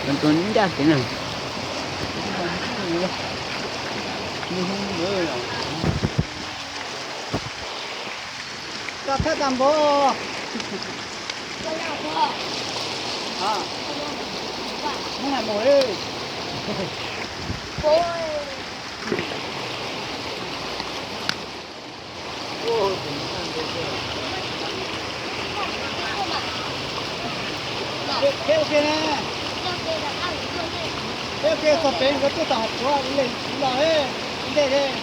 Tua ncaj kev na. Tso thawj tag npaum. Muab hais mus. Thiab ua ke na. Thiab ua ke txog pem nkawd twb tau hais tsuav ib leeg los ntej thiab.